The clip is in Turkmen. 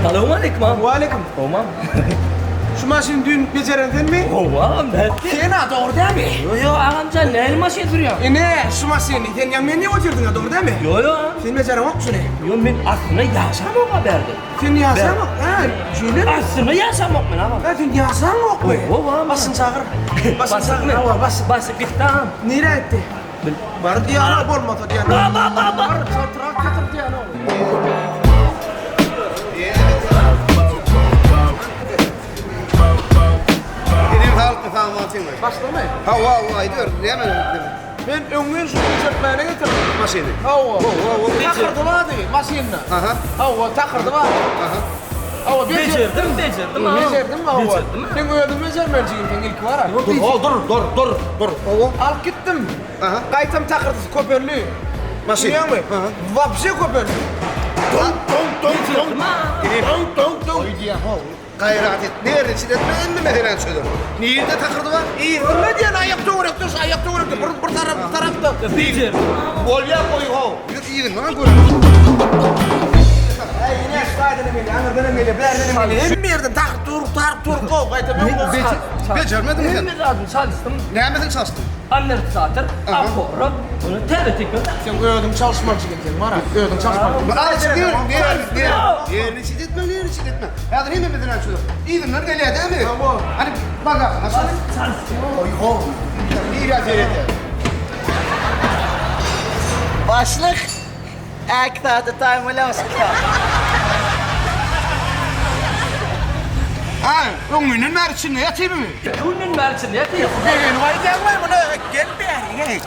Salowmaleýkim agam. Waleýkim. Gowmy? Şu maşyny düýn bejeren senmi? Gowy agam, nätdi? Sen-a dogry dälmi? Ýo, ýo, agamjan, nähili maşyn sürýäň? Ine, şu maşyny sen ýa men ýa otyrdyň-a, dogry dälmi? Ýo, ýo, agam. Sen bejereňok şuny. Ýo, men aslynda ýaşamok-a bärde. Sen ýaşaňok? Hä, şeýlemi? Aslynda ýaşamok men, agam. Hä, sen ýaşaňokmy? Gowy, agam. Başyny çagyr. Başyny çagyr. Hawa, baş. Başy gitdi, agam. Nirä gitdi? Bar diýýän-a, bolmasa diýýän. Ba, ba, ba, ba. Bar, çaltrak getir diýýän-ow. Enem saglykmy sagmatyňmy? Başlamy? Hawa, hawa, aýdyber, näme? Men öňňin şuny bejertmäne getirdim. Maşyny. Hawa. Hawa, hawa. Takyrdy bardy maşynda. Aha. Hawa, takyrdy bardy. Aha. Hawa, Bejerdim, bejerdim, agam. Bejerdim, hawa. Bejerdim. Sen özüň bejermeli jigim, sen ilki bara. Dur, ho, dur, dur, dur, dur. Hawa. Alyp gitdim. Aha. Gaýtam takyrdysy köpeldi. Maşyn. Bilýäňmi? Aha. Wapşe köpeldi. Doň, doň, doň, doň. Bejerdim, agam. Doň, doň, doň. Oý diýýän, ho. Gaýrat et, nirde çidetme, indi meseläni çözerin. Nirde takyrdy bar? Yzynda diýen aýak töwerekde, şu aýak töwerekde, bir, bir tarap, bir tarapda. Bejerdim, agam. Bolýa, goý, ho. Ýür, yzyndan görelim. Äý, ine, şu taýdan hem gelýär, aňyrdan hem gelýär, bärden hem gelýär. Hemme ýerden takyr dur, taryp dur, gow, gaýtam öň gow. Bejermediňmi sen? Hemme zadyny çalyşdym. Nämesini çalyşdyň? Amortizator, opora, ony täze teker. Sen özüň çalyşmaly jigim sen bar-a, özüň çalyşmaly. Azajyk ýer, ýer, ýer. Ýerini çidetme, ýerini çidetme. Häzir hemme meseläni çözer. Yzyndan gelýär dämi? Hawa. Hany bagažyny açaly. Goý, how. Nirä seredýär? Başlyk, äki saata taýyn bolýarmyş kitap. Ha, öňünden bäri içinde ýatyrmy? Iki günden bäri içinde ýatyr. Begenip aýdýaň-laý muny, gel bäri, gel.